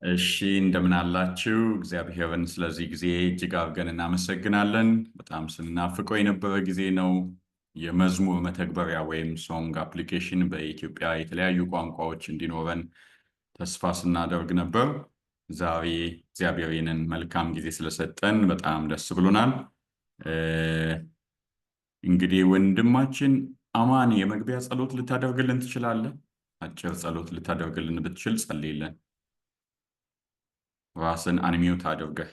እሺ እንደምን አላችሁ? እግዚአብሔርን ስለዚህ ጊዜ እጅግ አድርገን እናመሰግናለን። በጣም ስናፍቀው የነበረ ጊዜ ነው። የመዝሙር መተግበሪያ ወይም song application በኢትዮጵያ የተለያዩ ቋንቋዎች እንዲኖረን ተስፋ ስናደርግ ነበር። ዛሬ እግዚአብሔር ይህንን መልካም ጊዜ ስለሰጠን በጣም ደስ ብሎናል። እንግዲህ ወንድማችን አማን የመግቢያ ጸሎት ልታደርግልን ትችላለህ? አጭር ጸሎት ልታደርግልን ብትችል ጸልይልን። ራስን unmute አድርገህ።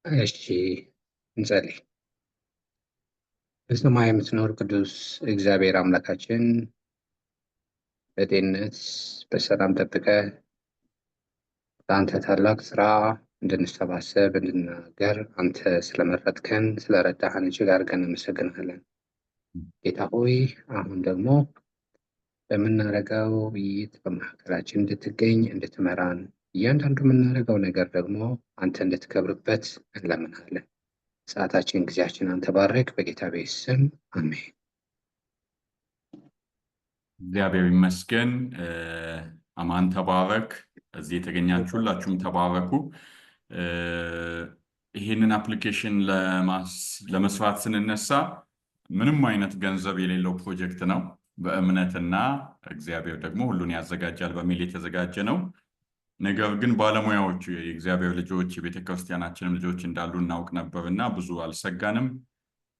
እሺ፣ እንጸልይ። በሰማይ የምትኖር ቅዱስ እግዚአብሔር አምላካችን፣ በጤንነት በሰላም ጠብቀህ ለአንተ ታላቅ ስራ እንድንሰባሰብ እንድንናገር አንተ ስለመረጥከን ስለረዳህን እጅግ አድርገን እናመሰግንሃለን። ጌታ ሆይ፣ አሁን ደግሞ በምናደርገው ውይይት በመካከላችን እንድትገኝ፣ እንድትመራን፣ እያንዳንዱ የምናደርገው ነገር ደግሞ አንተ እንድትከብርበት እንለምንሃለን። ሰዓታችን ጊዜያችን አንተ ባርክ። በጌታ በኢየሱስ ስም አሜን። እግዚአብሔር ይመስገን። አማን ተባረክ። እዚህ የተገኛችሁ ሁላችሁም ተባረኩ። ይህንን application ለመስራት ስንነሳ ምንም አይነት ገንዘብ የሌለው ፕሮጀክት ነው። በእምነትና እግዚአብሔር ደግሞ ሁሉን ያዘጋጃል በሚል የተዘጋጀ ነው። ነገር ግን ባለሙያዎቹ የእግዚአብሔር ልጆች የቤተ ክርስቲያናችንም ልጆች እንዳሉ እናውቅ ነበር እና ብዙ አልሰጋንም።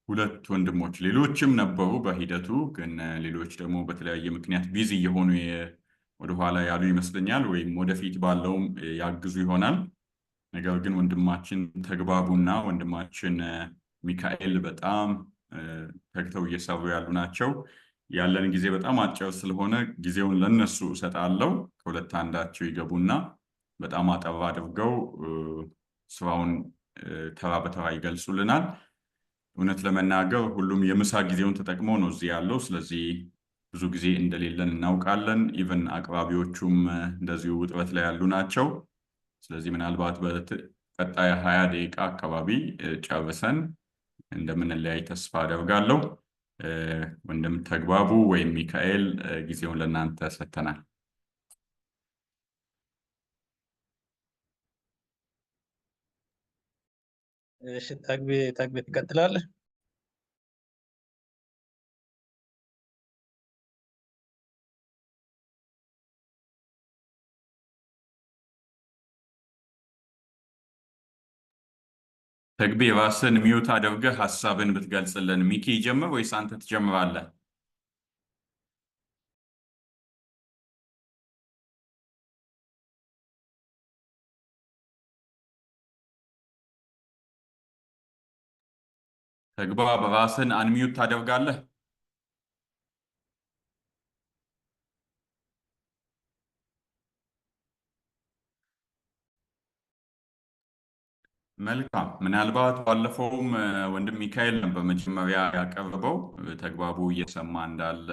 ሁለት ወንድሞች፣ ሌሎችም ነበሩ በሂደቱ፣ ግን ሌሎች ደግሞ በተለያየ ምክንያት busy እየሆኑ ወደኋላ ያሉ ይመስለኛል፣ ወይም ወደፊት ባለውም ያግዙ ይሆናል። ነገር ግን ወንድማችን ተግባቡና ወንድማችን ሚካኤል በጣም ተግተው እየሰሩ ያሉ ናቸው። ያለን ጊዜ በጣም አጭር ስለሆነ ጊዜውን ለነሱ እሰጣለሁ። ከሁለት አንዳቸው ይገቡና በጣም አጠር አድርገው ስራውን ተራ በተራ ይገልጹልናል። እውነት ለመናገር ሁሉም የምሳ ጊዜውን ተጠቅሞ ነው እዚህ ያለው። ስለዚህ ብዙ ጊዜ እንደሌለን እናውቃለን። Even አቅራቢዎቹም እንደዚሁ ውጥረት ላይ ያሉ ናቸው። ስለዚህ ምናልባት በቀጣይ 20 ደቂቃ አካባቢ ጨርሰን እንደምንለያይ ተስፋ አደርጋለሁ። ወንድም ተግባቡ ወይም ሚካኤል፣ ጊዜውን ለእናንተ ሰጥተናል። እሺ፣ ተግቤ ትቀጥላለህ? ተግቤ፣ ራስን mute አድርገህ ሀሳብን ብትገልጽልን። ሚኪ ይጀምር ወይስ አንተ ትጀምራለህ? ተግባብ፣ ራስን unmute ታደርጋለህ? መልካም። ምናልባት ባለፈውም ወንድም ሚካኤል ነበር መጀመሪያ ያቀረበው። ተግባቡ እየሰማ እንዳለ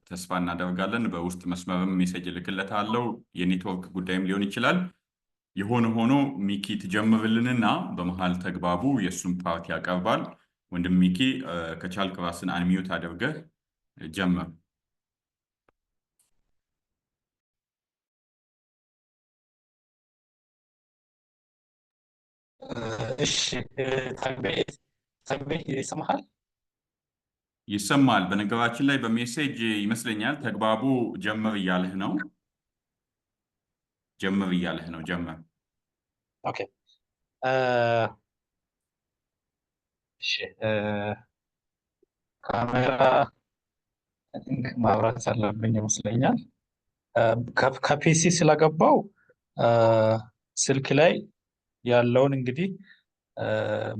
ተስፋ እናደርጋለን። በውስጥ መስመርም message እልክለታለሁ። የኔትወርክ ጉዳይም ሊሆን ይችላል። የሆነ ሆኖ ሚኪ ትጀምርልንና በመሀል ተግባቡ የእሱን part ያቀርባል። ወንድም ሚኪ፣ ከቻልክ ራስን unmute አድርገህ ጀምር። እሺ፣ ተግቤ ይሰማሃል? ይሰማል። በነገራችን ላይ በ message ይመስለኛል ተግባቡ ጀምር እያለህ ነው። ጀምር እያለህ ነው። ጀምር። Okay፣ እሺ፣ ካሜራ ማብራት አለብኝ ይመስለኛል። ከ PC ስለገባው ስልክ ላይ ያለውን እንግዲህ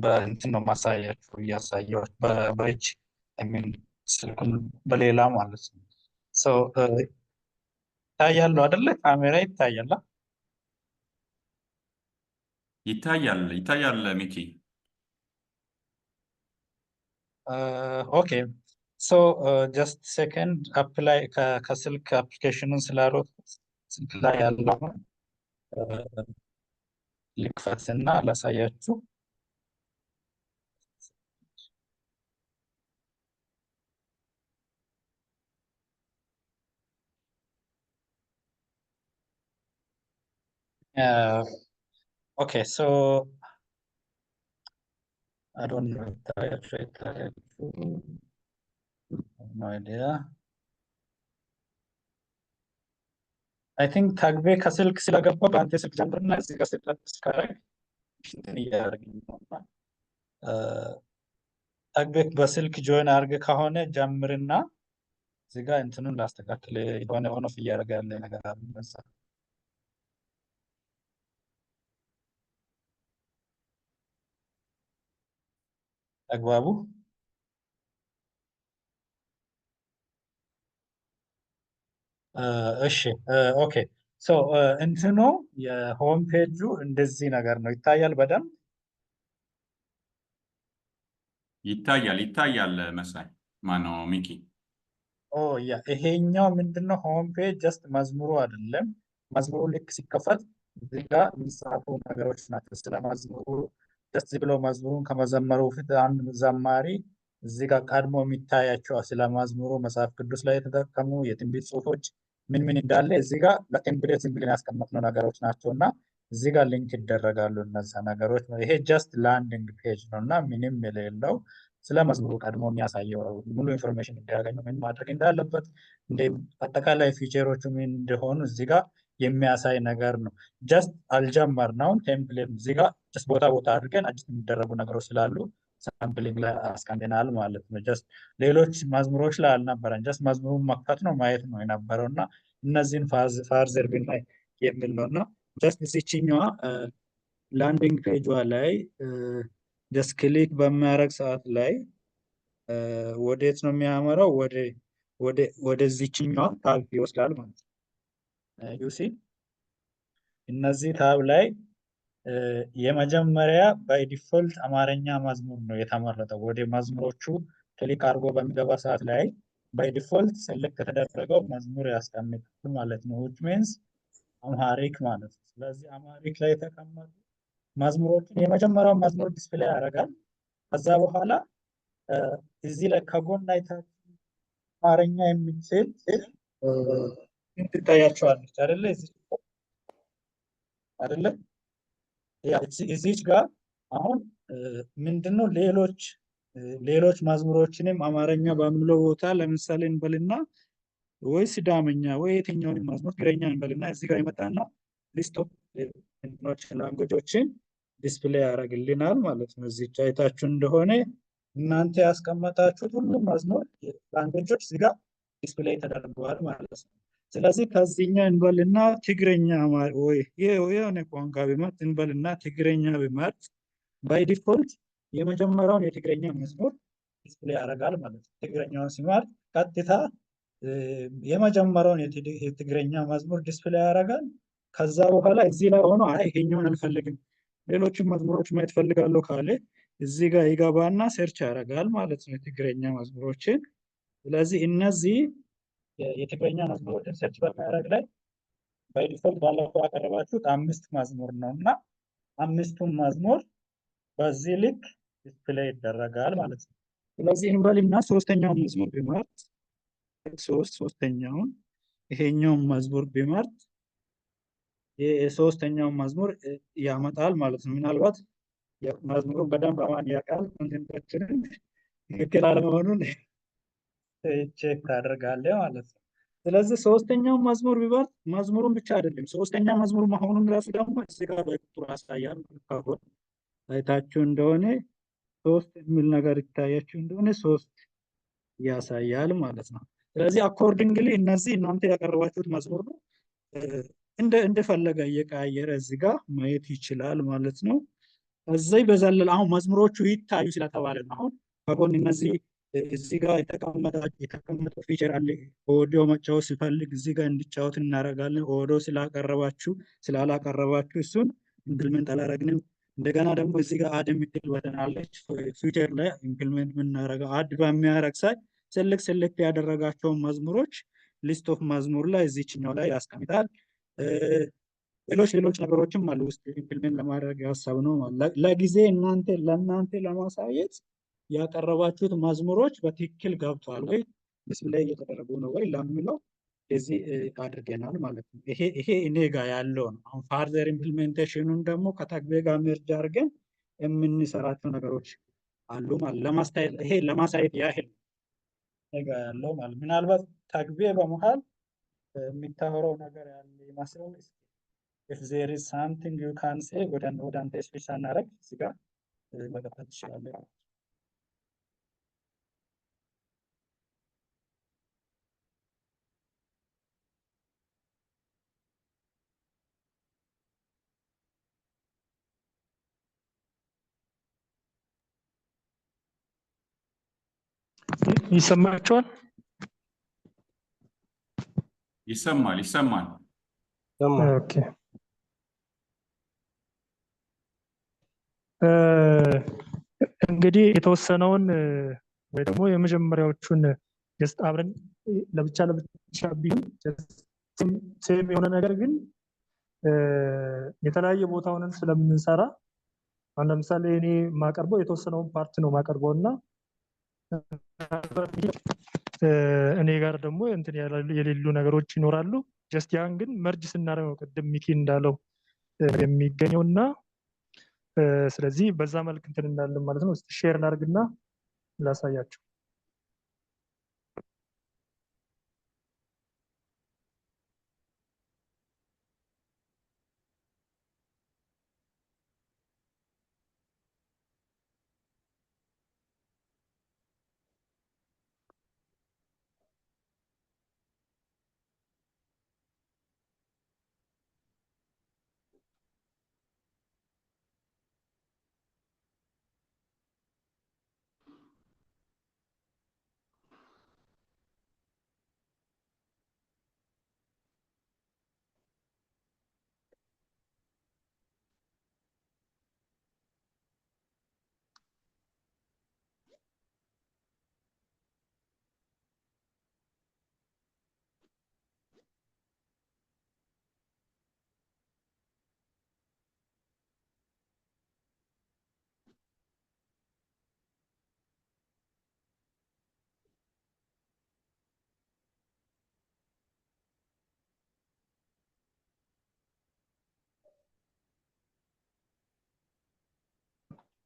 በእንትን ነው ማሳያችሁ፣ እያሳየኋችሁ በእጅ፣ I mean ስልኩን በሌላ ማለት ነው። So ይታያሉ አይደለ? ካሜራ ይታያል። ይታያል፣ ይታያል ሚኪ። Okay, so just second፣ app ላይ ከስልክ application ኑን ስላልወጡት ስልክ ላይ ያለውን ልክፈትና ላሳያችሁ። Okay, so I don't know ይታያችሁ አይታያችሁ፣ no idea. I think ታግቤ ከስልክ ስለገባ በአንተ ስልክ ጀምርና እዚህ ጋር ስልክ እስካደርግ እንትን እያደረግኝ ነው። እና ታግቤ በስልክ join አድርገህ ከሆነ ጀምርና እዚህ ጋር እንትኑን ላስተካክል። የሆነ on off እያደረገ ያለ ነገር አለ። በዛ አግባቡ። እሺ፣ okay, so እንትኑ የ home page ኡ እንደዚህ ነገር ነው። ይታያል በደንብ? ይታያል፣ ይታያል። መሳይ፣ ማነው፣ ሚኪ። Oh yeah፣ ይሄኛው ምንድነው? Home page just መዝሙሩ አይደለም። መዝሙሩ ልክ ሲከፈት እዚህ ጋር የሚጻፉ ነገሮች ናቸው። ስለ መዝሙሩ just ብሎ መዝሙሩን ከመዘመሩ በፊት አንድ ዘማሪ እዚህ ጋር ቀድሞ የሚታያቸው ስለ መዝሙሩ መጽሐፍ ቅዱስ ላይ የተጠቀሙ የትንቢት ጽሑፎች ምን ምን እንዳለ እዚህ ጋር በ template ዝም ብለን ያስቀመጥነው ነገሮች ናቸው እና እዚህ ጋር link ይደረጋሉ እነዛ ነገሮች። ይሄ just landing page ነው እና ምንም የሌለው ስለ መዝሙሩ ቀድሞ የሚያሳየው ሙሉ information እንዲያገኙ ምን ማድረግ እንዳለበት፣ እንደ አጠቃላይ feature ኦቹ ምን እንደሆኑ እዚህ ጋር የሚያሳይ ነገር ነው። Just አልጀመርነውም። Template እዚህ ጋር just ቦታ ቦታ አድርገን adjust የሚደረጉ ነገሮች ስላሉ sampling ላይ አስቀምጠናል ማለት ነው። Just ሌሎች መዝሙሮች ላይ አልነበረን። Just መዝሙሩን መክፈት ነው፣ ማየት ነው የነበረው እና እነዚህን further ብናይ የሚል ነው። እና just እዚችኛዋ landing page ላይ just click በሚያደርግ ሰዓት ላይ ወዴት ነው የሚያመራው? ወደዚችኛዋ tab ይወስዳል ማለት ነው። You see፣ እነዚህ tab ላይ የመጀመሪያ by default አማርኛ መዝሙር ነው የተመረጠው። ወደ መዝሙሮቹ click አድርጎ በሚገባ ሰዓት ላይ by default select የተደረገው መዝሙር ያስቀምጣል ማለት ነው። Which means Amharic ማለት ነው። ስለዚህ Amharic ላይ የተቀመጡ መዝሙሮችን የመጀመሪያው መዝሙር display ያደርጋል። ከዛ በኋላ እዚህ ላይ ከጎን አይታችሁ አማርኛ የሚችል ትታያቸዋለች አይደለ? እዚህ አይደለ? Yeah፣ እዚች ጋር አሁን ምንድነው ሌሎች መዝሙሮችንም አማርኛ በሚለው ቦታ ለምሳሌ እንበልና ወይ ሲዳመኛ ወይ የትኛውን መዝሙር ትግረኛ እንበልና እዚህ ጋር ይመጣና list of እንትኖች language ኦችን display ያደርግልናል ማለት ነው። እዚች አይታችሁ እንደሆነ እናንተ ያስቀመጣችሁት ሁሉም መዝሙር language ኦች እዚህ ጋር display ተደርገዋል ማለት ነው። ስለዚህ ከዚህኛው እንበልና ትግረኛ ወይ የሆነ ቋንቋ ቢመርጥ፣ እንበልና ትግረኛ ቢመርጥ by default የመጀመሪያውን የትግረኛ መዝሙር display ያደርጋል ማለት ነው። ትግረኛውን ሲመርጥ ቀጥታ የመጀመሪያውን የትግረኛ መዝሙር display ያደርጋል። ከዛ በኋላ እዚህ ላይ ሆኖ አይ ይሄኛውን አልፈልግም፣ ሌሎችን መዝሙሮች ማየት ፈልጋለሁ ካለ እዚህ ጋር ይገባና search ያደርጋል ማለት ነው የትግረኛ መዝሙሮችን። ስለዚህ እነዚህ የትግረኛ መዝሙሮችን search በሚያደርግ ላይ by default ባለፈው ያቀረባችሁት አምስት መዝሙር ነው እና አምስቱን መዝሙር በዚህ ልክ display ይደረጋል ማለት ነው። ስለዚህ እንበልና ሶስተኛውን መዝሙር ቢመርጥ፣ ሶስተኛውን ይሄኛውን መዝሙር ቢመርጥ የሶስተኛውን መዝሙር ያመጣል ማለት ነው። ምናልባት መዝሙሩን በደንብ አማን ያውቃል፣ content ኦችንን ትክክል አለመሆኑን check ታደርጋለህ ማለት ነው። ስለዚህ ሶስተኛውን መዝሙር ቢመርጥ መዝሙሩን ብቻ አይደለም፣ ሶስተኛ መዝሙር መሆኑን ራሱ ደግሞ እዚህ ጋር በቁጥር ያሳያል። ከጎን አይታችሁ እንደሆነ ሶስት የሚል ነገር ይታያችሁ እንደሆነ ሶስት ያሳያል ማለት ነው። ስለዚህ accordingly እነዚህ እናንተ ያቀረባችሁት መዝሙር ነው፣ እንደፈለገ እየቀያየረ እዚህ ጋር ማየት ይችላል ማለት ነው። እዚህ በዘለለ አሁን መዝሙሮቹ ይታዩ ስለተባለ ነው። አሁን ከጎን እነዚህ እዚህ ጋር የተቀመጠው feature አለ። ኦዲዮ መጫወት ሲፈልግ እዚህ ጋር እንዲጫወት እናደርጋለን። ኦዲዮ ስላቀረባችሁ ስላላቀረባችሁ እሱን implement አላረግንም። እንደገና ደግሞ እዚህ ጋር add የምትል button አለች። Future ላይ implement የምናደርገው add በሚያደርግ ሳይ select ያደረጋቸውን መዝሙሮች list of መዝሙር ላይ እዚችኛው ላይ ያስቀምጣል። ሌሎች ሌሎች ነገሮችም አሉ ውስጥ implement ለማድረግ ያሰብነው። ለጊዜ እናንተ ለእናንተ ለማሳየት ያቀረባችሁት መዝሙሮች በትክክል ገብተዋል ወይ፣ display እየተደረጉ ነው ወይ ለሚለው እዚህ አድርገናል ማለት ነው። ይሄ እኔ ጋር ያለው ነው። አሁን further implementation ኑን ደግሞ ከተግቤ ጋር merge አድርገን የምንሰራቸው ነገሮች አሉ ማለት ለማስታየት፣ ይሄ ለማሳየት ያህል እኔ ጋር ያለው ማለት። ምናልባት ተግቤ በመሀል የሚታወራው ነገር ያለ ይመስላል። If there is something you can say፣ ወደ አንተ ስዊች ሳናደርግ እዚህ ጋር መቀጠል ትችላለህ። ይሰማችኋል? ይሰማል፣ ይሰማል። Okay፣ እንግዲህ የተወሰነውን ወይ ደግሞ የመጀመሪያዎቹን just አብረን ለብቻ ለብቻ ቢሆን same የሆነ ነገር ግን የተለያየ ቦታ ሆነን ስለምንሰራ፣ አሁን ለምሳሌ እኔ የማቀርበው የተወሰነውን part ነው የማቀርበው እና እኔ ጋር ደግሞ እንትን የሌሉ ነገሮች ይኖራሉ። Just ያን ግን merge ስናደርግ ነው ቅድም ሚኪ እንዳለው የሚገኘው እና ስለዚህ በዛ መልክ እንትን እንዳለን ማለት ነው። እስቲ share ላድርግና ላሳያችሁ።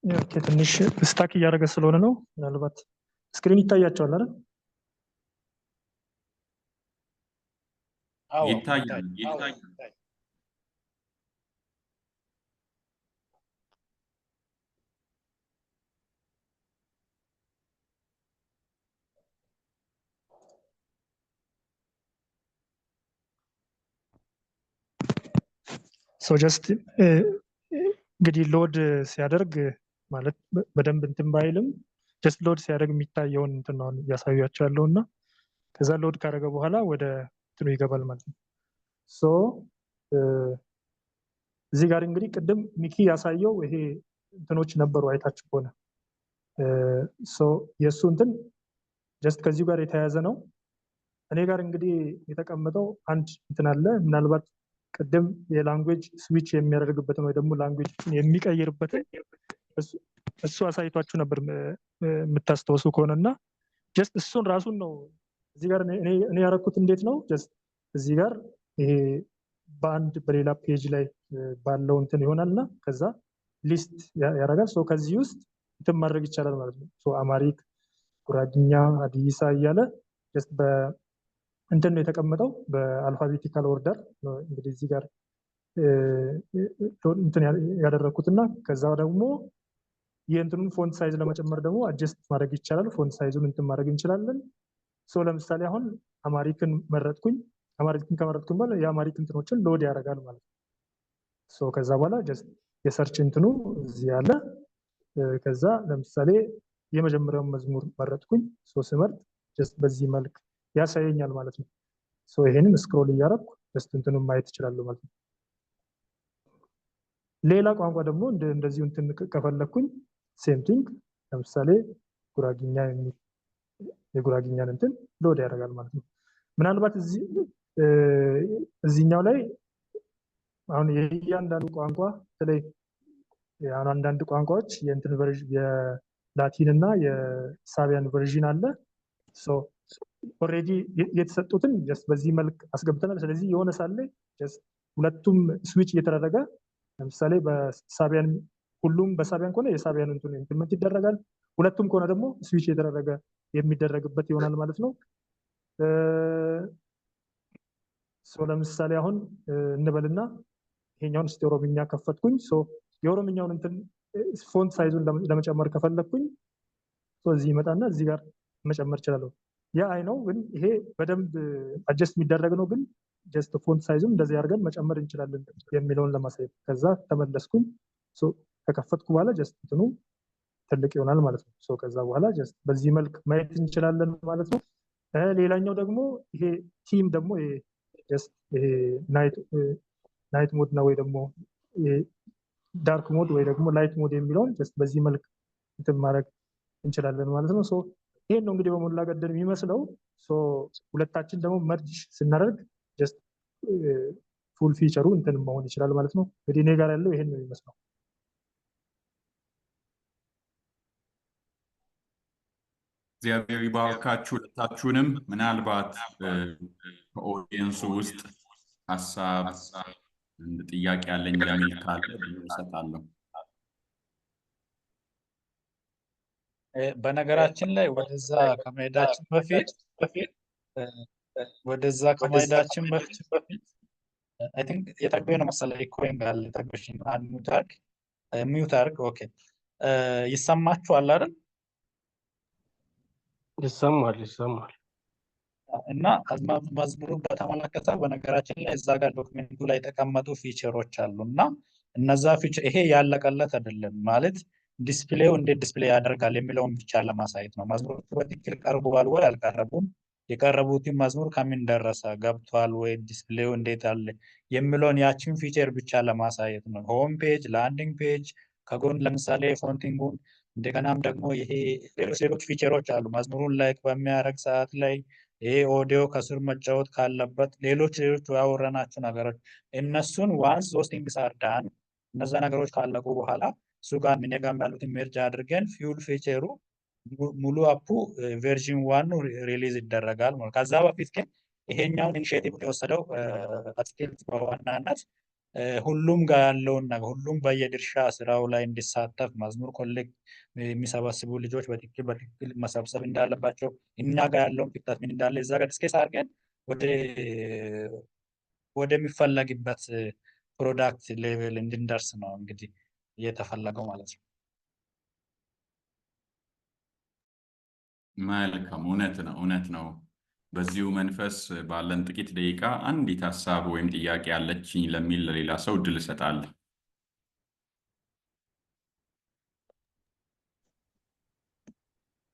Okay፣ ትንሽ stuck እያደረገ ስለሆነ ነው። ምናልባት screen ይታያቸዋል አይደል? አዎ። ይታያል፣ ይታያል። So just እንግዲህ load ሲያደርግ ማለት በደንብ እንትን ባይልም just load ሲያደርግ የሚታየውን እንትን ነው እያሳያቸው ያለው እና ከዛ load ካደረገ በኋላ ወደ እንትኑ ይገባል ማለት ነው። So እዚህ ጋር እንግዲህ ቅድም ሚኪ ያሳየው ይሄ እንትኖች ነበሩ አይታችሁ ከሆነ፣ so የእሱ እንትን just ከዚሁ ጋር የተያያዘ ነው። እኔ ጋር እንግዲህ የተቀመጠው አንድ እንትን አለ። ምናልባት ቅድም የ language switch የሚያደርግበትን ወይ ደግሞ language የሚቀይርበትን እሱ አሳይቷችሁ ነበር የምታስታውሱ ከሆነ እና just እሱን ራሱን ነው እዚህ ጋር እኔ ያደረኩት። እንዴት ነው? Just እዚህ ጋር ይሄ በአንድ በሌላ page ላይ ባለው እንትን ይሆናል እና ከዛ list ያደርጋል። So ከዚህ ውስጥ እንትን ማድረግ ይቻላል ማለት ነው። So Amharic፣ ጉራግኛ፣ ሀዲይሳ እያለ just በ እንትን ነው የተቀመጠው፣ በ alphabetical order ነው እንግዲህ እዚህ ጋር እንትን ያደረኩት እና ከዛ ደግሞ የእንትኑን font size ለመጨመር ደግሞ adjust ማድረግ ይቻላል። Font size ኡን እንትን ማድረግ እንችላለን። So ለምሳሌ አሁን Amharic ን መረጥኩኝ። Amharic ን ከመረጥኩኝ በኋላ የ Amharic እንትኖችን load ያደርጋል ማለት ነው። So ከዛ በኋላ just የ search እንትኑ እዚህ ያለ፣ ከዛ ለምሳሌ የመጀመሪያውን መዝሙር መረጥኩኝ። So ስመርጥ just በዚህ መልክ ያሳየኛል ማለት ነው። So ይሄንን scroll እያደረኩ just እንትኑን ማየት እችላለሁ ማለት ነው። ሌላ ቋንቋ ደግሞ እንደዚሁ እንትን ከፈለኩኝ same thing፣ ለምሳሌ ጉራግኛ የሚል የጉራግኛን እንትን load ያደርጋል ማለት ነው። ምናልባት እዚህኛው ላይ አሁን የእያንዳንዱ ቋንቋ፣ በተለይ አሁን አንዳንድ ቋንቋዎች የእንትን version የላቲን እና የ Sabaean version አለ። So Already የተሰጡትን just በዚህ መልክ አስገብተናል። ስለዚህ የሆነ ሳለ just ሁለቱም switch እየተደረገ፣ ለምሳሌ በ Sabian፣ ሁሉም በ Sabian ከሆነ የ Sabian እንትን implement ይደረጋል። ሁለቱም ከሆነ ደግሞ switch እየተደረገ የሚደረግበት ይሆናል ማለት ነው። So ለምሳሌ አሁን እንበልና ይሄኛውን እስቲ ኦሮምኛ ከፈትኩኝ። So የኦሮምኛውን እንትን font size ኡን ለመጨመር ከፈለግኩኝ እዚህ ይመጣና እዚህ ጋር መጨመር እችላለሁ። ያ አይ ነው፣ ግን ይሄ በደንብ adjust የሚደረግ ነው። ግን just font size ኡን እንደዚህ አድርገን መጨመር እንችላለን የሚለውን ለማሳየት። ከዛ ተመለስኩኝ። ከከፈትኩ በኋላ just እንትኑ ትልቅ ይሆናል ማለት ነው። So ከዛ በኋላ just በዚህ መልክ ማየት እንችላለን ማለት ነው። ሌላኛው ደግሞ ይሄ theme ደግሞ just ይሄ night mode ነው ወይ ደግሞ dark mode ወይ ደግሞ light mode የሚለውን just በዚህ መልክ እንትን ማድረግ እንችላለን ማለት ነው። So ይሄን ነው እንግዲህ በሞላ ጎደል የሚመስለው። So ሁለታችን ደግሞ merge ስናደርግ just full feature ኡ እንትን መሆን ይችላል ማለት ነው። እንግዲህ እኔ ጋር ያለው ይሄን ነው የሚመስለው። እግዚአብሔር ይባርካችሁ ሁለታችሁንም። ምናልባት ከ audience ኡ ውስጥ ሀሳብ፣ አንድ ጥያቄ ያለኝ ለሚል ካለ እሰጣለሁ። በነገራችን ላይ ወደዛ ከመሄዳችን በፊት I think የጠግቤ ነው መሰለኝ echoing አለ። ጠግቤሽን unmute አድርግ፣ mute አድርግ። Okay፣ ይሰማችኋል አይደል? ይሰማል፣ ይሰማል። እና መዝሙሩን በተመለከተ በነገራችን ላይ እዛ ጋር document ኡ ላይ የተቀመጡ feature ኦች አሉ። እና እነዛ feature ይሄ ያለቀለት አይደለም፣ ማለት display ው እንዴት display ያደርጋል የሚለውን ብቻ ለማሳየት ነው። መዝሙሮቹ በትክክል ቀርበዋል ወይ አልቀረቡም፣ የቀረቡትን መዝሙር ከምን ደረሰ፣ ገብቷል ወይ፣ display ው እንዴት አለ የሚለውን ያችን feature ብቻ ለማሳየት ነው። Home page፣ landing page ከጎን ለምሳሌ fonting ኡን፣ እንደገናም ደግሞ ይሄ ሌሎች ሌሎች feature ኦች አሉ። መዝሙሩን like በሚያደርግ ሰዓት ላይ ይሄ ኦዲዮ ከስር መጫወት ካለበት፣ ሌሎች ሌሎች ያወራናቸው ነገሮች፣ እነሱን once those things are done፣ እነዛ ነገሮች ካለቁ በኋላ እሱ ጋር እኔ ጋር ያሉትን merge አድርገን full feature ኡ ሙሉ app ኡ version 1 ኑ release ይደረጋል ማለት። ከዛ በፊት ግን ይሄኛውን initiative የወሰደው አትክልት በዋናነት ሁሉም ጋር ያለውን ነገር ሁሉም በየድርሻ ስራው ላይ እንዲሳተፍ፣ መዝሙር collect የሚሰበስቡ ልጆች በትክክል በትክክል መሰብሰብ እንዳለባቸው፣ እኛ ጋር ያለውን ክፍተት ምን እንዳለ እዛ ጋር discuss አድርገን ወደሚፈለግበት product level እንድንደርስ ነው እንግዲህ እየተፈለገው ማለት ነው። መልካም፣ እውነት ነው፣ እውነት ነው። በዚሁ መንፈስ ባለን ጥቂት ደቂቃ አንዲት ሀሳብ ወይም ጥያቄ ያለችኝ ለሚል ለሌላ ሰው እድል እሰጣለሁ።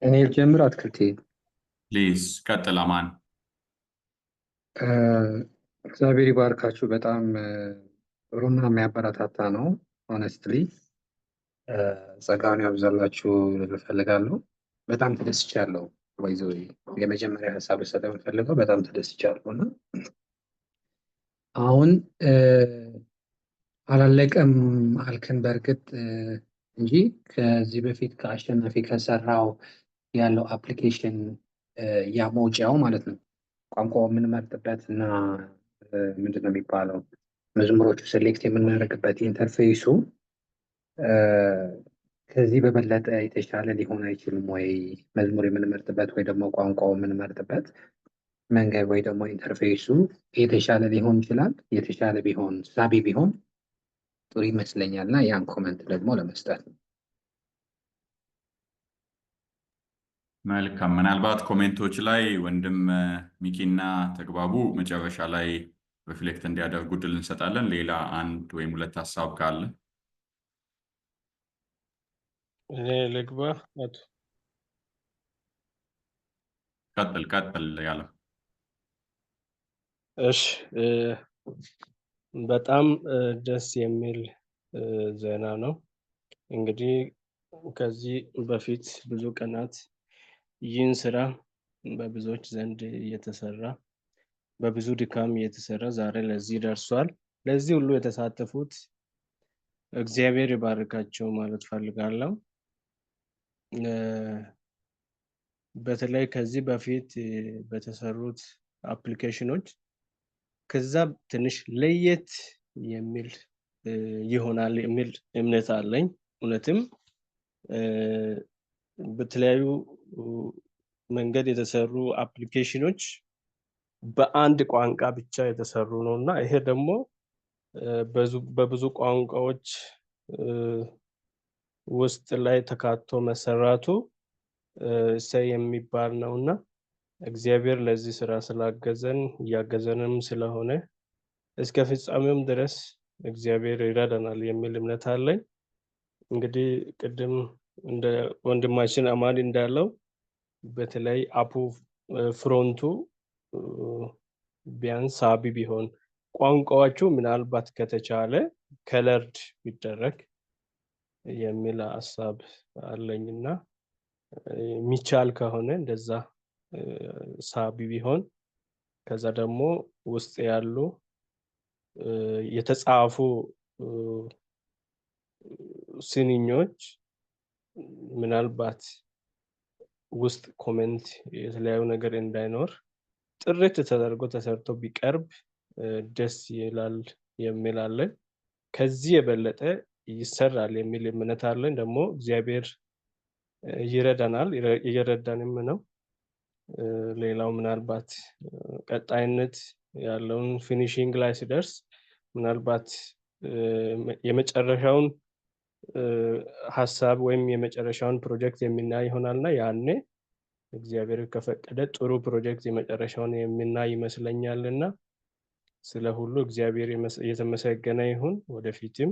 እኔ ልጀምር አትክልቴ። Please ቀጥል አማን። እግዚአብሔር ይባርካችሁ። በጣም ጥሩና የሚያበረታታ ነው። Honestly ጸጋውን ያብዛላችሁ ልል እፈልጋለሁ። በጣም ተደስቻለሁ። By the way የመጀመሪያ ሀሳብ ልሰጥ የምፈልገው በጣም ተደስቻለሁ። እና አሁን አላለቀም አልክን በእርግጥ እንጂ ከዚህ በፊት ከአሸናፊ ከሰራው ያለው application ያ መውጫው ማለት ነው፣ ቋንቋው የምንመርጥበት እና ምንድን ነው የሚባለው መዝሙሮቹ select የምናደርግበት interface ኡ ከዚህ በበለጠ የተሻለ ሊሆን አይችልም ወይ? መዝሙር የምንመርጥበት ወይ ደግሞ ቋንቋው የምንመርጥበት መንገድ ወይ ደግሞ interface ኡ የተሻለ ሊሆን ይችላል። የተሻለ ቢሆን፣ ሳቢ ቢሆን ጥሩ ይመስለኛል። እና ያን comment ደግሞ ለመስጠት ነው። መልካም። ምናልባት comment ኦች ላይ ወንድም ሚኪና ተግባቡ መጨረሻ ላይ reflect እንዲያደርጉ እድል እንሰጣለን። ሌላ አንድ ወይም ሁለት ሀሳብ ካለ። እኔ ልግባ አቶ? ቀጥል፣ ቀጥል ያለው። እሺ፣ በጣም ደስ የሚል ዜና ነው። እንግዲህ ከዚህ በፊት ብዙ ቀናት ይህን ስራ በብዙዎች ዘንድ እየተሰራ፣ በብዙ ድካም እየተሰራ ዛሬ ለዚህ ደርሷል። ለዚህ ሁሉ የተሳተፉት እግዚአብሔር ይባርካቸው ማለት ፈልጋለሁ። በተለይ ከዚህ በፊት በተሰሩት application ኖች ከዛ ትንሽ ለየት የሚል ይሆናል የሚል እምነት አለኝ። እውነትም በተለያዩ መንገድ የተሰሩ application ኖች በአንድ ቋንቋ ብቻ የተሰሩ ነው እና ይሄ ደግሞ በብዙ ቋንቋዎች ውስጥ ላይ ተካቶ መሰራቱ እሰይ የሚባል ነው እና እግዚአብሔር ለዚህ ስራ ስላገዘን፣ እያገዘንም ስለሆነ፣ እስከ ፍጻሜውም ድረስ እግዚአብሔር ይረዳናል የሚል እምነት አለኝ። እንግዲህ ቅድም እንደ ወንድማችን አማን እንዳለው በተለይ app ኡ front ኡ ቢያንስ ሳቢ ቢሆን፣ ቋንቋዎቹ ምናልባት ከተቻለ colored ቢደረግ የሚል ሀሳብ አለኝና የሚቻል ከሆነ እንደዛ ሳቢ ቢሆን፣ ከዛ ደግሞ ውስጥ ያሉ የተጻፉ ስንኞች ምናልባት ውስጥ comment የተለያዩ ነገር እንዳይኖር ጥርት ተደርጎ ተሰርቶ ቢቀርብ ደስ ይላል የሚል አለን። ከዚህ የበለጠ ይሰራል የሚል እምነት አለን። ደግሞ እግዚአብሔር ይረዳናል፣ እየረዳንም ነው። ሌላው ምናልባት ቀጣይነት ያለውን finishing ላይ ሲደርስ ምናልባት የመጨረሻውን ሀሳብ ወይም የመጨረሻውን ፕሮጀክት የምናይ ይሆናልና ያኔ እግዚአብሔር ከፈቀደ ጥሩ ፕሮጀክት የመጨረሻውን የምናይ ይመስለኛል እና ስለ ሁሉ እግዚአብሔር የተመሰገነ ይሁን። ወደፊትም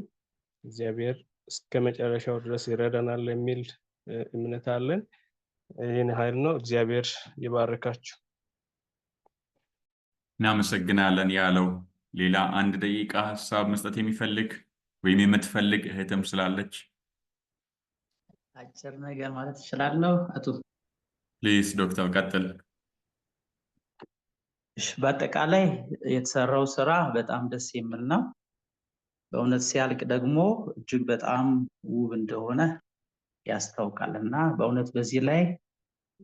እግዚአብሔር እስከ መጨረሻው ድረስ ይረዳናል የሚል እምነት አለን። ይህን ያህል ነው። እግዚአብሔር ይባርካችሁ። እናመሰግናለን ያለው። ሌላ አንድ ደቂቃ ሀሳብ መስጠት የሚፈልግ ወይም የምትፈልግ እህትም ስላለች። አጭር ነገር ማለት እችላለሁ አቶ። Please ዶክተር፣ ቀጥል። እሺ፣ በአጠቃላይ የተሰራው ስራ በጣም ደስ የሚል ነው። በእውነት ሲያልቅ ደግሞ እጅግ በጣም ውብ እንደሆነ ያስታውቃል እና በእውነት በዚህ ላይ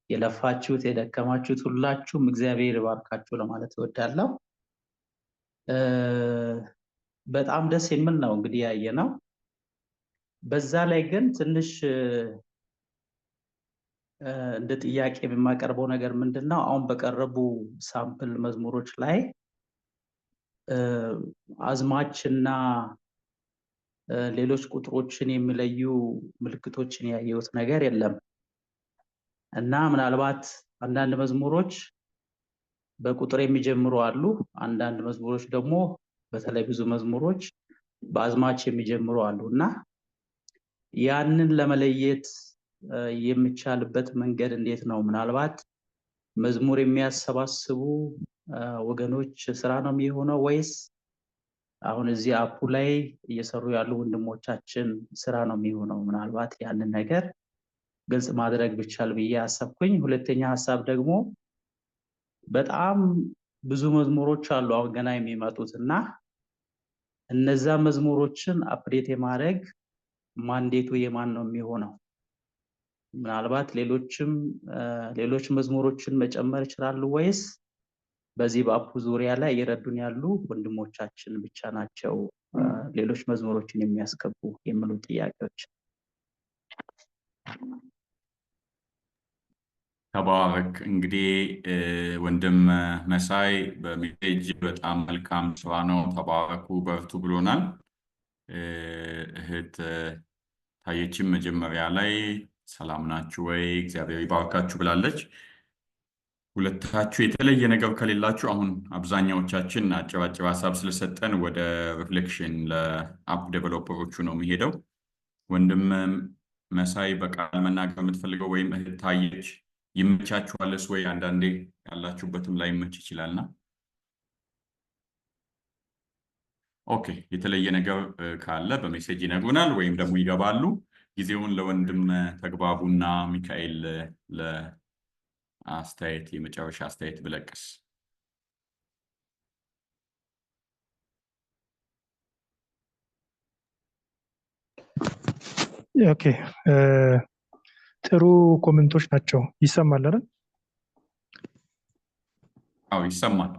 የለፋችሁት፣ የደከማችሁት ሁላችሁም እግዚአብሔር ይባርካችሁ ለማለት እወዳለሁ። በጣም ደስ የሚል ነው እንግዲህ ያየነው። በዛ ላይ ግን ትንሽ እንደ ጥያቄ የማቀርበው ነገር ምንድን ነው? አሁን በቀረቡ sample መዝሙሮች ላይ አዝማች እና ሌሎች ቁጥሮችን የሚለዩ ምልክቶችን ያየሁት ነገር የለም እና ምናልባት አንዳንድ መዝሙሮች በቁጥር የሚጀምሩ አሉ። አንዳንድ መዝሙሮች ደግሞ፣ በተለይ ብዙ መዝሙሮች በአዝማች የሚጀምሩ አሉ እና ያንን ለመለየት የሚቻልበት መንገድ እንዴት ነው? ምናልባት መዝሙር የሚያሰባስቡ ወገኖች ስራ ነው የሚሆነው ወይስ አሁን እዚህ app ኡ ላይ እየሰሩ ያሉ ወንድሞቻችን ስራ ነው የሚሆነው? ምናልባት ያንን ነገር ግልጽ ማድረግ ቢቻል ብዬ አሰብኩኝ። ሁለተኛ ሀሳብ ደግሞ በጣም ብዙ መዝሙሮች አሉ አሁን ገና የሚመጡት እና እነዛ መዝሙሮችን update የማድረግ mandate ኡ የማን ነው የሚሆነው? ምናልባት ሌሎችም ሌሎች መዝሙሮችን መጨመር ይችላሉ ወይስ በዚህ በ app ኡ ዙሪያ ላይ እየረዱን ያሉ ወንድሞቻችን ብቻ ናቸው ሌሎች መዝሙሮችን የሚያስገቡ የሚሉ ጥያቄዎች። ተባረክ። እንግዲህ ወንድም መሳይ በ message በጣም መልካም ስራ ነው፣ ተባረኩ፣ በርቱ ብሎናል። እህት ታየችም መጀመሪያ ላይ ሰላም ናችሁ ወይ፣ እግዚአብሔር ይባርካችሁ ብላለች። ሁለታችሁ የተለየ ነገር ከሌላችሁ አሁን አብዛኛዎቻችን አጭር አጭር ሀሳብ ስለሰጠን ወደ reflection ለ app developer ኦቹ ነው የሚሄደው። ወንድም መሳይ በቃል መናገር የምትፈልገው ወይም እህት ታየች ይመቻችኋልስ ወይ? አንዳንዴ ያላችሁበትም ላይመች ይችላልና። Okay፣ የተለየ ነገር ካለ በ message ይነግሩናል ወይም ደግሞ ይገባሉ። ጊዜውን ለወንድም ተግባቡና ሚካኤል ለአስተያየት፣ የመጨረሻ አስተያየት ብለቅስ። Okay፣ ጥሩ comment ኦች ናቸው። ይሰማል አይደል? አዎ ይሰማል።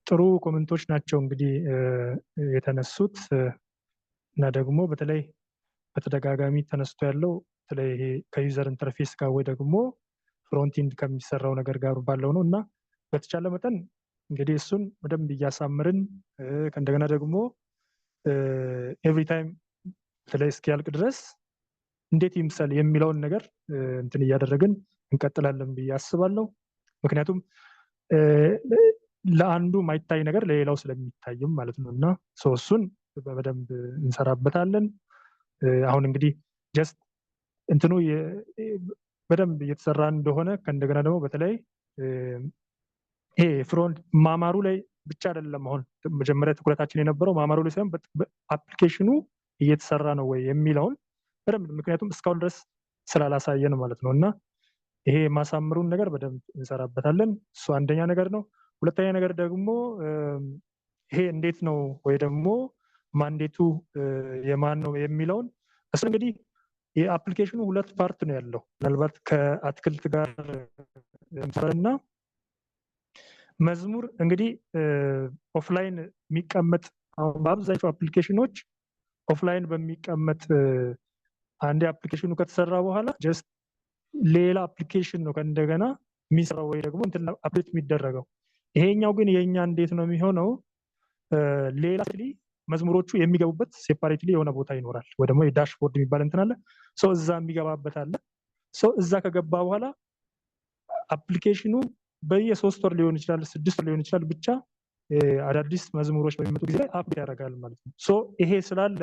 ጥሩ comment ኦች ናቸው እንግዲህ የተነሱት፣ እና ደግሞ በተለይ በተደጋጋሚ ተነስቶ ያለው በተለይ ይሄ ከ user interface ጋር ወይ ደግሞ front end ከሚሰራው ነገር ጋር ባለው ነው። እና በተቻለ መጠን እንግዲህ እሱን በደንብ እያሳምርን ከእንደገና ደግሞ every time በተለይ እስኪያልቅ ድረስ እንዴት ይምሰል የሚለውን ነገር እንትን እያደረግን እንቀጥላለን ብዬ አስባለሁ። ምክንያቱም ለአንዱ ማይታይ ነገር ለሌላው ስለሚታይም ማለት ነው። እና እሱን በደንብ እንሰራበታለን። አሁን እንግዲህ just እንትኑ በደንብ እየተሰራ እንደሆነ፣ ከእንደገና ደግሞ በተለይ ይሄ front ማማሩ ላይ ብቻ አይደለም። አሁን መጀመሪያ ትኩረታችን የነበረው ማማሩ ላይ ሳይሆን application ኑ እየተሰራ ነው ወይ የሚለውን በደንብ፣ ምክንያቱም እስካሁን ድረስ ስላላሳየን ማለት ነው። እና ይሄ የማሳምሩን ነገር በደንብ እንሰራበታለን። እሱ አንደኛ ነገር ነው። ሁለተኛ ነገር ደግሞ ይሄ እንዴት ነው ወይ ደግሞ mandate ኡ የማን ነው የሚለውን፣ እሱ እንግዲህ የ application ኑ ሁለት part ነው ያለው። ምናልባት ከአትክልት ጋር እና መዝሙር እንግዲህ offline የሚቀመጥ፣ አሁን በአብዛኛው application ኖች offline በሚቀመጥ፣ አንዴ application ኑ ከተሰራ በኋላ just ሌላ application ነው ከእንደገና የሚሰራው ወይ ደግሞ እንትን update የሚደረገው። ይሄኛው ግን የኛ እንዴት ነው የሚሆነው? ሌላ መዝሙሮቹ የሚገቡበት separately የሆነ ቦታ ይኖራል፣ ወይ ደግሞ የ dashboard የሚባል እንትን አለ። So እዛ የሚገባበት አለ። So እዛ ከገባ በኋላ application ኑ በየ3 ወር ሊሆን ይችላል፣ 6 ወር ሊሆን ይችላል፣ ብቻ አዳዲስ መዝሙሮች በሚመጡ ጊዜ ላይ update ያደርጋል ማለት ነው። So ይሄ ስላለ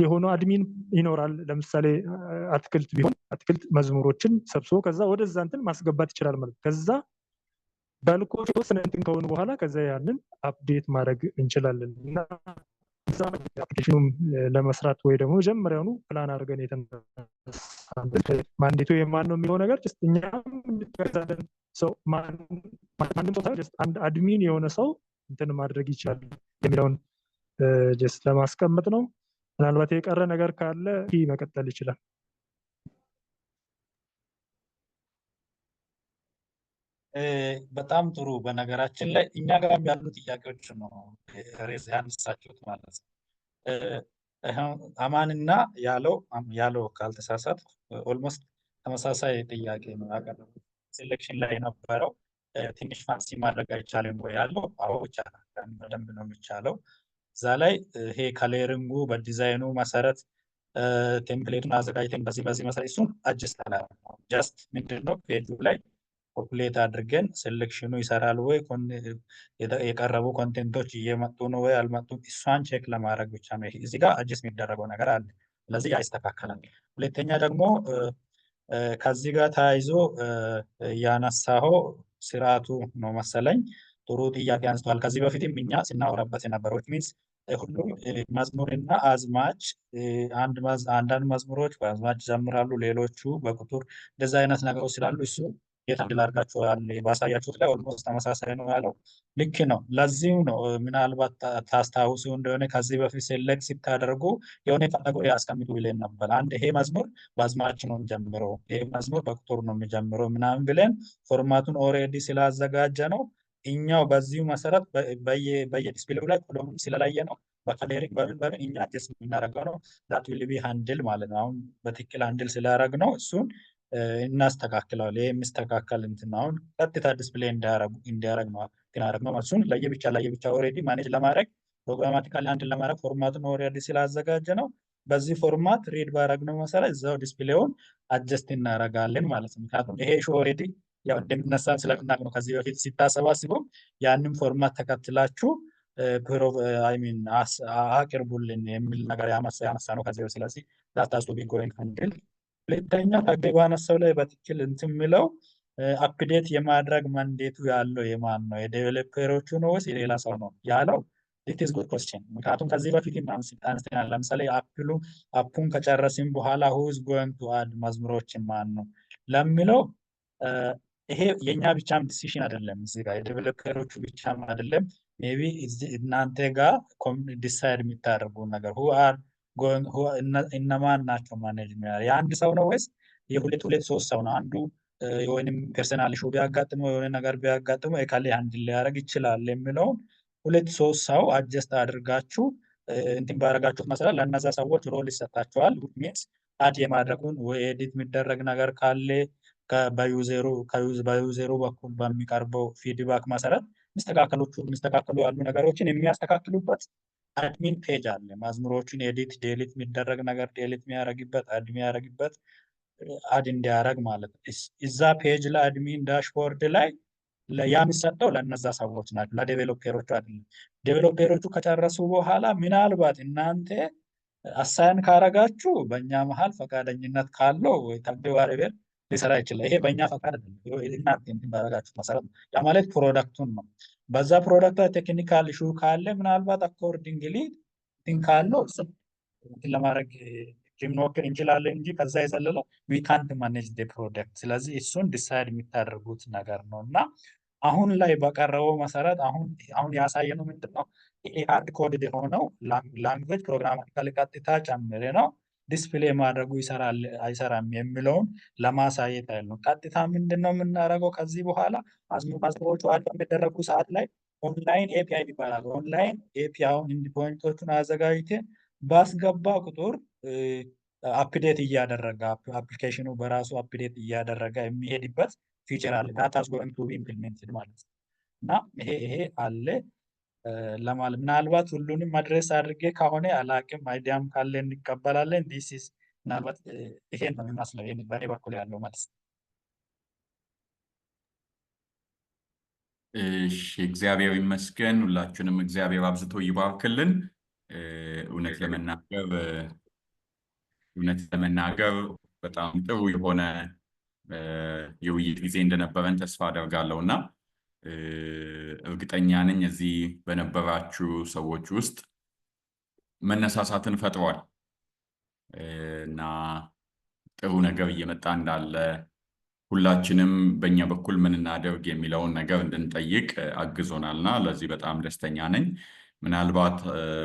የሆነ admin ይኖራል። ለምሳሌ አትክልት ቢሆን አትክልት መዝሙሮችን ሰብስቦ ከዛ ወደዛ እንትን ማስገባት ይችላል ማለት ነው። ከዛ በልኮ የተወሰነ እንትን ከሆኑ በኋላ ከዛ ያንን update ማድረግ እንችላለን። እና application ኑም ለመስራት ወይ ደግሞ መጀመሪያውኑ ፕላን አድርገን የተነሳንበት mandate ኡ የማን ነው የሚለው ነገር እኛም እንገዛለን። ሰው ማንም ሰው አንድ admin የሆነ ሰው እንትን ማድረግ ይችላል የሚለውን just ለማስቀመጥ ነው። ምናልባት የቀረ ነገር ካለ መቀጠል ይችላል። በጣም ጥሩ። በነገራችን ላይ እኛ ጋርም ያሉ ጥያቄዎች ነው raise ያነሳችሁት ማለት ነው። አማንና ያለው ካልተሳሳት almost ተመሳሳይ ጥያቄ ነው ያቀረቡት። Selection ላይ የነበረው ትንሽ fancy ማድረግ አይቻልም ወይ ያለው፣ አዎ ይቻላል፣ በደንብ ነው የሚቻለው። እዛ ላይ ይሄ coloring ኡ በ design ኑ መሰረት template ኡን አዘጋጅተን በዚህ መሰረት እሱን adjust አላደረግነውም። Just ምንድን ነው page ኡ ላይ populate አድርገን selection ኑ ይሰራል ወይ፣ የቀረቡ content ኦች እየመጡ ነው ወይ አልመጡም፣ እሷን check ለማድረግ ብቻ ነው። እዚህ ጋር adjust የሚደረገው ነገር አለ። ስለዚህ ያ ይስተካከላል። ሁለተኛ ደግሞ ከዚህ ጋር ተያይዞ ያነሳኸው ስርዓቱ ነው መሰለኝ፣ ጥሩ ጥያቄ አንስተዋል። ከዚህ በፊትም እኛ ስናወራበት የነበረው means ሁሉም መዝሙርና አዝማች፣ አንዳንድ መዝሙሮች በአዝማች ይዘምራሉ፣ ሌሎቹ በቁጥር፣ እንደዛ አይነት ነገሮች ስላሉ እሱ የት handle አድርጋችኋል? ባሳያችሁት ላይ almost ተመሳሳይ ነው ያለው። ልክ ነው። ለዚሁ ነው ምናልባት ታስታውሱ እንደሆነ ከዚህ በፊት select ስታደርጉ የሆነ category አስቀምጡ ብለን ነበር። አንድ ይሄ መዝሙር በአዝማች ነው የሚጀምረው፣ ይሄ መዝሙር በቁጥር ነው የሚጀምረው ምናምን ብለን format ኡን already ስላዘጋጀ ነው፣ እኛው በዚሁ መሰረት በየ display ው ላይ column ስለለየ ነው፣ በ coloring በምን በምን እኛ adjust የምናደርገው ነው። That will be handle ማለት ነው። አሁን በትክክል handle ስላደረግ ነው እሱን እናስተካክለዋል። ይሄ የሚስተካከል እንትን አሁን ቀጥታ display እንዲያደርግ ነው እንትን ነው። እሱን ለየብቻ ለየብቻ already manage ለማድረግ፣ programmatically handle ለማድረግ format ኡን already ስላዘጋጀ ነው፣ በዚህ format read ባደረግነው መሰረት እዛው display ውን adjust እናደርጋለን ማለት ነው። ምክንያቱም ይሄ issue already ያው እንደሚነሳ ስለምናውቅ ነው። ከዚህ በፊት ሲታሰባስቡ ያንን format ተከትላችሁ I mean አቅርቡልን የሚል ነገር ያነሳ ነው ከዚህ በፊት። ስለዚህ that has to be going handle። ሁለተኛ ታጌ ባነሳው ላይ በትክክል እንትን የሚለው update የማድረግ mandate ኡ ያለው የማን ነው? የ developer ኦቹ ነው ወይስ የሌላ ሰው ነው ያለው? It is good question። ምክንያቱም ከዚህ በፊት አንስተናል። ለምሳሌ app ኡን ከጨረስን በኋላ who's going to add መዝሙሮችን ማን ነው ለሚለው፣ ይሄ የእኛ ብቻም decision አይደለም። እዚህ ጋር የ developer ኦቹ ብቻም አይደለም። Maybe እናንተ ጋር decide የሚታደርጉ ነገር who are እነማን ናቸው manage የሚያደርጉ፣ የአንድ ሰው ነው ወይስ የሁለት ሁለት ሶስት ሰው ነው? አንዱ ወይንም personal issue ቢያጋጥመው፣ የሆነ ነገር ቢያጋጥመው እከሌ handle ሊያደርግ ይችላል የሚለውን ሁለት ሶስት ሰው adjust አድርጋችሁ እንትን ባደረጋችሁት መሰረት ለእነዛ ሰዎች role ይሰጣቸዋል። Means add የማድረጉን ወይ edit የሚደረግ ነገር ካለ በ user ኡ በኩል በሚቀርበው feedback መሰረት የሚስተካከሉ ያሉ ነገሮችን የሚያስተካክሉበት admin page አለ። መዝሙሮችን edit delete የሚደረግ ነገር delete የሚያደርግበት፣ add የሚያደርግበት፣ add እንዲያደርግ ማለት ነው። እዛ page ላይ admin dashboard ላይ ያ የሚሰጠው ለእነዛ ሰዎች ናቸው፣ ለ developer ኦቹ አይደለም። Developer ኦቹ ከጨረሱ በኋላ ምናልባት እናንተ assign ካረጋችሁ በእኛ መሀል ፈቃደኝነት ካለው ወይ ተግባር ሊሰራ ይችላል። ይሄ በእኛ ፈቃድ አይደለም፣ እናንተ እንትን ባረጋችሁት መሰረት ነው። ያ ማለት product ኡን ነው። በዛ product ላይ technical issue ካለ ምናልባት accordingly እንትን ካለው እሱን እንትን ለማድረግ ልንሞክር እንችላለን እንጂ ከዛ የዘለለ ዊ ካንት ማኔጅ ደ ፕሮዳክት። ስለዚህ እሱን decide የምታደርጉት ነገር ነው። እና አሁን ላይ በቀረበው መሰረት አሁን ያሳየነው ምንድን ነው? ይሄ hard coded የሆነው language programmatically ቀጥታ ጨምሬ ነው display ማድረጉ ይሰራል አይሰራም የሚለውን ለማሳየት ያህል ነው። ቀጥታ ምንድን ነው የምናደርገው? ከዚህ በኋላ መዝሙሮቹ add በሚደረጉ ሰዓት ላይ online API ይባላል። Online API ውን endpoint ኦቹን አዘጋጅተን ባስገባ ቁጥር update እያደረገ application ኑ በራሱ update እያደረገ የሚሄድበት feature አለ። That is going to be implemented ማለት ነው። እና ይሄ አለ ለማለት፣ ምናልባት ሁሉንም address አድርጌ ከሆነ አላቅም። Idea ም ካለ እንቀበላለን። This is ምናልባት ይሄን ነው የሚመስለው ይሄን በእኔ በኩል ያለው መልስ። እሺ፣ እግዚአብሔር ይመስገን። ሁላችሁንም እግዚአብሔር አብዝቶ ይባርክልን። እውነት ለመናገር በጣም ጥሩ የሆነ የውይይት ጊዜ እንደነበረን ተስፋ አደርጋለሁ እና እርግጠኛ ነኝ እዚህ በነበራችሁ ሰዎች ውስጥ መነሳሳትን ፈጥሯል እና ጥሩ ነገር እየመጣ እንዳለ፣ ሁላችንም በእኛ በኩል ምን እናደርግ የሚለውን ነገር እንድንጠይቅ አግዞናል እና ለዚህ በጣም ደስተኛ ነኝ። ምናልባት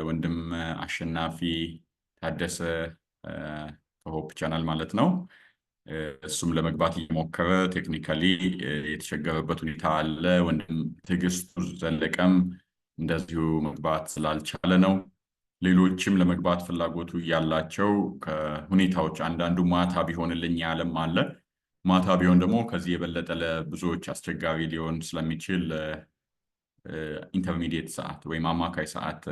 ወንድም አሸናፊ ታደሰ ከ Hope Channel ማለት ነው፣ እሱም ለመግባት እየሞከረ technically የተቸገረበት ሁኔታ አለ። ወንድም ትዕግስቱ ዘለቀም እንደዚሁ መግባት ስላልቻለ ነው። ሌሎችም ለመግባት ፍላጎቱ እያላቸው ከሁኔታዎች አንዳንዱ ማታ ቢሆንልኝ ያለም አለ። ማታ ቢሆን ደግሞ ከዚህ የበለጠ ለብዙዎች አስቸጋሪ ሊሆን ስለሚችል intermediate ሰዓት ወይም አማካይ ሰዓት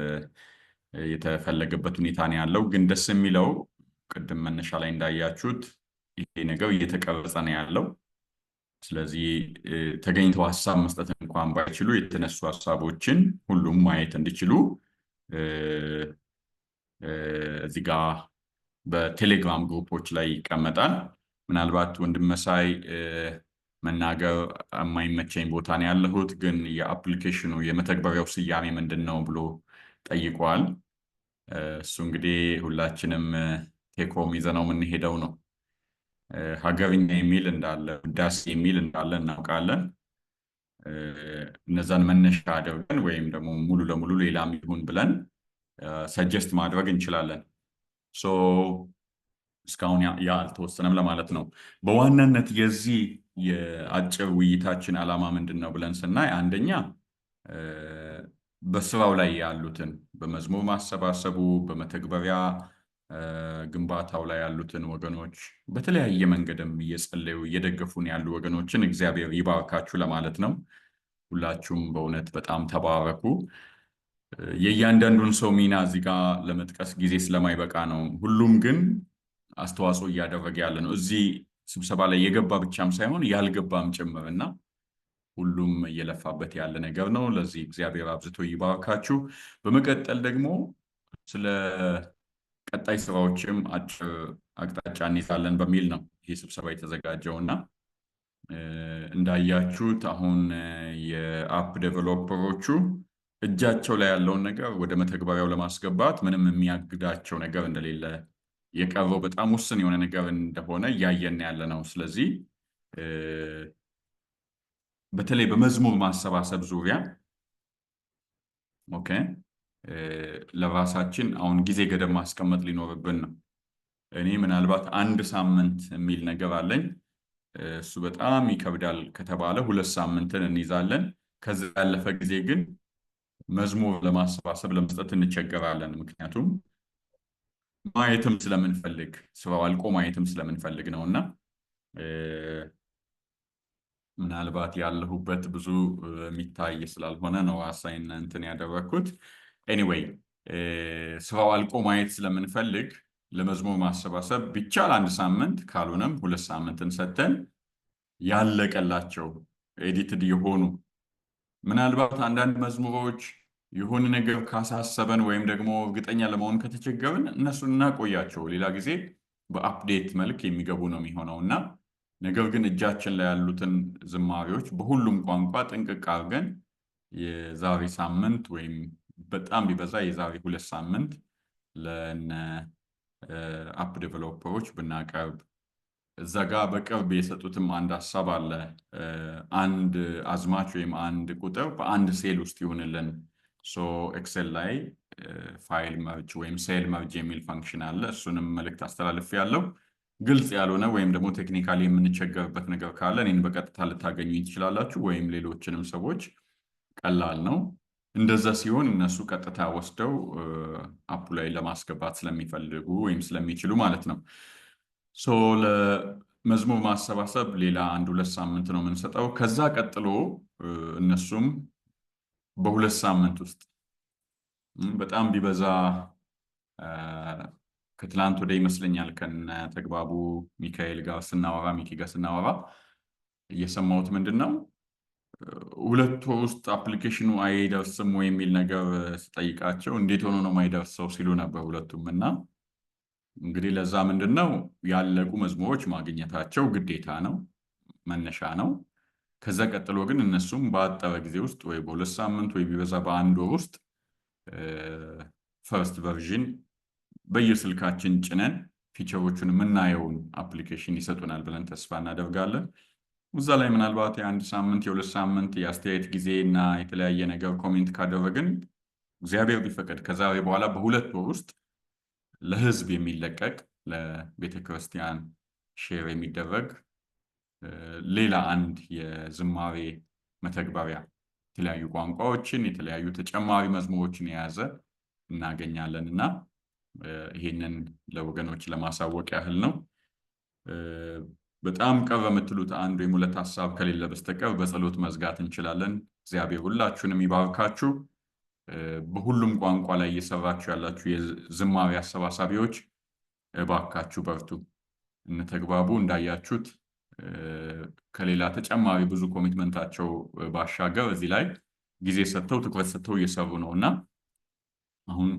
የተፈለገበት ሁኔታ ነው ያለው። ግን ደስ የሚለው ቅድም መነሻ ላይ እንዳያችሁት ይሄ ነገር እየተቀረጸ ነው ያለው። ስለዚህ ተገኝተው ሀሳብ መስጠት እንኳን ባይችሉ የተነሱ ሀሳቦችን ሁሉም ማየት እንዲችሉ እዚህ ጋ በቴሌግራም group ኦች ላይ ይቀመጣል። ምናልባት ወንድም መሳይ መናገር የማይመቸኝ ቦታ ነው ያለሁት፣ ግን የ application ኑ የመተግበሪያው ስያሜ ምንድን ነው ብሎ ጠይቋል። እሱ እንግዲህ ሁላችንም take home ይዘነው የምንሄደው ነው። ሀገርኛ የሚል እንዳለ፣ ውዳሴ የሚል እንዳለ እናውቃለን። እነዛን መነሻ አድርገን ወይም ደግሞ ሙሉ ለሙሉ ሌላም ይሁን ብለን suggest ማድረግ እንችላለን። So እስካሁን ያ አልተወሰነም ለማለት ነው። በዋናነት የዚህ የአጭር ውይይታችን ዓላማ ምንድን ነው ብለን ስናይ፣ አንደኛ በስራው ላይ ያሉትን፣ በመዝሙር ማሰባሰቡ፣ በመተግበሪያ ግንባታው ላይ ያሉትን ወገኖች፣ በተለያየ መንገድም እየጸለዩ እየደገፉን ያሉ ወገኖችን እግዚአብሔር ይባርካችሁ ለማለት ነው። ሁላችሁም በእውነት በጣም ተባረኩ። የእያንዳንዱን ሰው ሚና እዚህ ጋር ለመጥቀስ ጊዜ ስለማይበቃ ነው። ሁሉም ግን አስተዋጽኦ እያደረገ ያለ ነው። እዚህ ስብሰባ ላይ የገባ ብቻም ሳይሆን ያልገባም ጭምር እና ሁሉም እየለፋበት ያለ ነገር ነው። ለዚህ እግዚአብሔር አብዝቶ ይባርካችሁ። በመቀጠል ደግሞ ስለ ቀጣይ ስራዎችም አጭር አቅጣጫ እንይዛለን በሚል ነው ይህ ስብሰባ የተዘጋጀው። እና እንዳያችሁት አሁን የ app developer ኦቹ እጃቸው ላይ ያለውን ነገር ወደ መተግበሪያው ለማስገባት ምንም የሚያግዳቸው ነገር እንደሌለ፣ የቀረው በጣም ውስን የሆነ ነገር እንደሆነ እያየን ያለ ነው። ስለዚህ በተለይ በመዝሙር ማሰባሰብ ዙሪያ okay ለራሳችን አሁን ጊዜ ገደብ ማስቀመጥ ሊኖርብን ነው። እኔ ምናልባት አንድ ሳምንት የሚል ነገር አለኝ። እሱ በጣም ይከብዳል ከተባለ 2 ሳምንትን እንይዛለን። ከዛ ያለፈ ጊዜ ግን መዝሙር ለማሰባሰብ ለመስጠት እንቸገራለን። ምክንያቱም ማየትም ስለምንፈልግ፣ ስራው አልቆ ማየትም ስለምንፈልግ ነው። እና ምናልባት ያለሁበት ብዙ የሚታይ ስላልሆነ ነው አሳይን እንትን ያደረግኩት። Anyway፣ ስራው አልቆ ማየት ስለምንፈልግ ለመዝሙር ማሰባሰብ ቢቻል አንድ ሳምንት፣ ካልሆነም 2 ሳምንትን ሰጥተን ያለቀላቸው edited የሆኑ፣ ምናልባት አንዳንድ መዝሙሮች የሆነ ነገር ካሳሰበን ወይም ደግሞ እርግጠኛ ለመሆን ከተቸገርን እነሱን እናቆያቸው። ሌላ ጊዜ በ update መልክ የሚገቡ ነው የሚሆነው። እና ነገር ግን እጃችን ላይ ያሉትን ዝማሬዎች በሁሉም ቋንቋ ጥንቅቅ አድርገን የዛሬ ሳምንት ወይም በጣም ቢበዛ የዛሬ 2 ሳምንት ለነ app developer ኦች ብናቀርብ፣ እዛ ጋ በቅርብ የሰጡትም አንድ ሀሳብ አለ። አንድ አዝማች ወይም አንድ ቁጥር በአንድ ሴል ውስጥ ይሁንልን። So Excel ላይ file merge ወይም cell merge የሚል function አለ። እሱንም መልእክት አስተላልፍ ያለው። ግልጽ ያልሆነ ወይም ደግሞ technically የምንቸገርበት ነገር ካለ እኔን በቀጥታ ልታገኙኝ ትችላላችሁ፣ ወይም ሌሎችንም ሰዎች፣ ቀላል ነው። እንደዛ ሲሆን እነሱ ቀጥታ ወስደው app ኡ ላይ ለማስገባት ስለሚፈልጉ ወይም ስለሚችሉ ማለት ነው። So ለመዝሙር ማሰባሰብ ሌላ አንድ 2 ሳምንት ነው የምንሰጠው። ከዛ ቀጥሎ እነሱም በ2 ሳምንት ውስጥ፣ በጣም ቢበዛ፣ ከትላንት ወደ ይመስለኛል ከነ ተግባቡ ሚካኤል ጋር ስናወራ፣ ሚኪ ጋር ስናወራ እየሰማሁት ምንድን ነው፣ 2 ወር ውስጥ application ኑ አይደርስም ወይ የሚል ነገር ስጠይቃቸው እንዴት ሆኖ ነው የማይደርሰው ሲሉ ነበር ሁለቱም። እና እንግዲህ ለዛ ምንድን ነው፣ ያለቁ መዝሙሮች ማግኘታቸው ግዴታ ነው፣ መነሻ ነው። ከዛ ቀጥሎ ግን እነሱም በአጠረ ጊዜ ውስጥ ወይ በ2 ሳምንት ወይ ቢበዛ በአንድ ወር ውስጥ first version በየስልካችን ጭነን feature ኦቹን የምናየውን application ይሰጡናል ብለን ተስፋ እናደርጋለን። እዛ ላይ ምናልባት የአንድ ሳምንት፣ የ2 ሳምንት የአስተያየት ጊዜ እና የተለያየ ነገር comment ካደረግን፣ እግዚአብሔር ቢፈቅድ ከዛሬ በኋላ በ2 ወር ውስጥ ለሕዝብ የሚለቀቅ፣ ለቤተ ክርስቲያን share የሚደረግ ሌላ አንድ የዝማሬ መተግበሪያ፣ የተለያዩ ቋንቋዎችን፣ የተለያዩ ተጨማሪ መዝሙሮችን የያዘ እናገኛለን። እና ይሄንን ለወገኖች ለማሳወቅ ያህል ነው። በጣም ቀረ የምትሉት አንድ ወይም ሁለት ሀሳብ ከሌለ በስተቀር በጸሎት መዝጋት እንችላለን። እግዚአብሔር ሁላችሁንም ይባርካችሁ። በሁሉም ቋንቋ ላይ እየሰራችሁ ያላችሁ የዝማሬ አሰባሳቢዎች እባካችሁ በርቱ። እነተግባቡ እንዳያችሁት ከሌላ ተጨማሪ ብዙ commitment ኣቸው ባሻገር እዚህ ላይ ጊዜ ሰጥተው፣ ትኩረት ሰጥተው እየሰሩ ነው። እና አሁን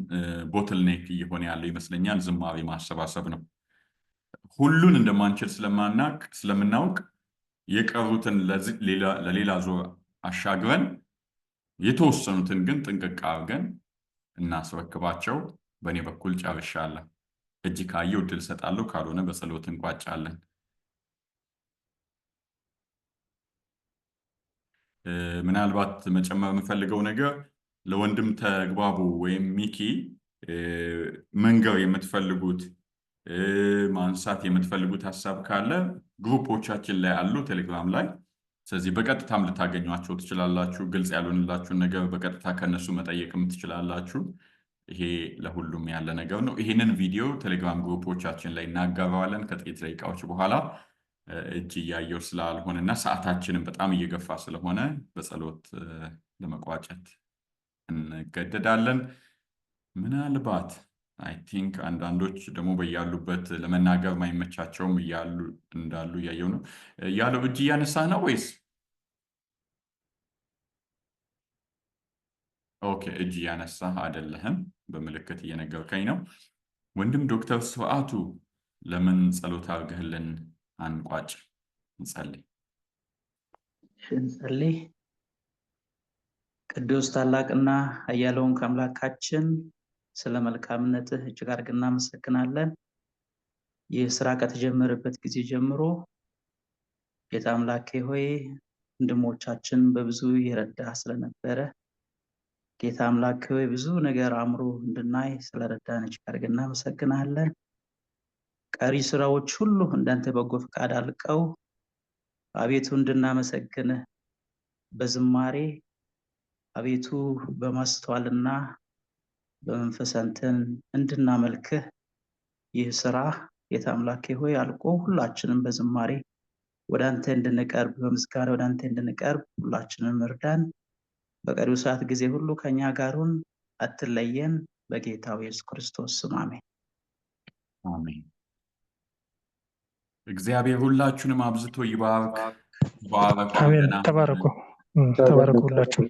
bottleneck እየሆነ ያለው ይመስለኛል ዝማሬ ማሰባሰብ ነው። ሁሉን እንደማንችል ስለምናውቅ የቀሩትን ለሌላ ዙር አሻግረን የተወሰኑትን ግን ጥንቅቅ አድርገን እናስረክባቸው። በእኔ በኩል ጨርሻለሁ። እጅ ካየው እድል እሰጣለሁ፣ ካልሆነ በጸሎት እንቋጫለን። ምናልባት መጨመር የምፈልገው ነገር፣ ለወንድም ተግባቡ ወይም ሚኪ መንገር የምትፈልጉት፣ ማንሳት የምትፈልጉት ሀሳብ ካለ group ኦቻችን ላይ አሉ ቴሌግራም ላይ። ስለዚህ በቀጥታም ልታገኟቸው ትችላላችሁ። ግልጽ ያልሆንላችሁን ነገር በቀጥታ ከነሱ መጠየቅም ትችላላችሁ። ይሄ ለሁሉም ያለ ነገር ነው። ይሄንን ቪዲዮ ቴሌግራም group ኦቻችን ላይ እናጋራዋለን ከጥቂት ደቂቃዎች በኋላ። እጅ እያየው ስላልሆነ እና ሰዓታችንን በጣም እየገፋ ስለሆነ በጸሎት ለመቋጨት እንገደዳለን። ምናልባት I think አንዳንዶች ደግሞ በያሉበት ለመናገር ማይመቻቸውም እያሉ እንዳሉ እያየው ነው። ያለው እጅ እያነሳህ ነው ወይስ? Okay፣ እጅ እያነሳህ አይደለህም፣ በምልክት እየነገርከኝ ነው። ወንድም ዶክተር ስርዓቱ ለምን ጸሎት አድርገህልን አንቋጭ? እንጸልይ። እንጸልይ። ቅዱስ፣ ታላቅና ኃያል የሆንክ አምላካችን፣ ስለ መልካምነትህ እጅግ አድርገን እናመሰግናለን። ይህ ስራ ከተጀመረበት ጊዜ ጀምሮ ጌታ አምላኬ ሆይ፣ ወንድሞቻችን በብዙ እየረዳህ ስለነበረ፣ ጌታ አምላኬ ሆይ፣ ብዙ ነገር አምሮ እንድናይ ስለረዳን እጅግ አድርገን እናመሰግናለን። ቀሪ ስራዎች ሁሉ እንዳንተ በጎ ፈቃድ አልቀው አቤቱ እንድናመሰግንህ በዝማሬ፣ አቤቱ በማስተዋልና በመንፈስ አንተን እንድናመልክህ፣ ይህ ስራ ጌታ አምላኬ ሆይ አልቆ ሁላችንም በዝማሬ ወደ አንተ እንድንቀርብ፣ በምስጋና ወደ አንተ እንድንቀርብ ሁላችንም እርዳን። በቀሪው ሰዓት ጊዜ ሁሉ ከኛ ጋር ሁን፣ አትለየን። በጌታው ኢየሱስ ክርስቶስ ስም አሜን። አሜን። እግዚአብሔር ሁላችሁንም አብዝቶ ይባርክ። ተባረኩ። አሜን። ደህና ተባረኩ። ተባረኩ ሁላችሁ።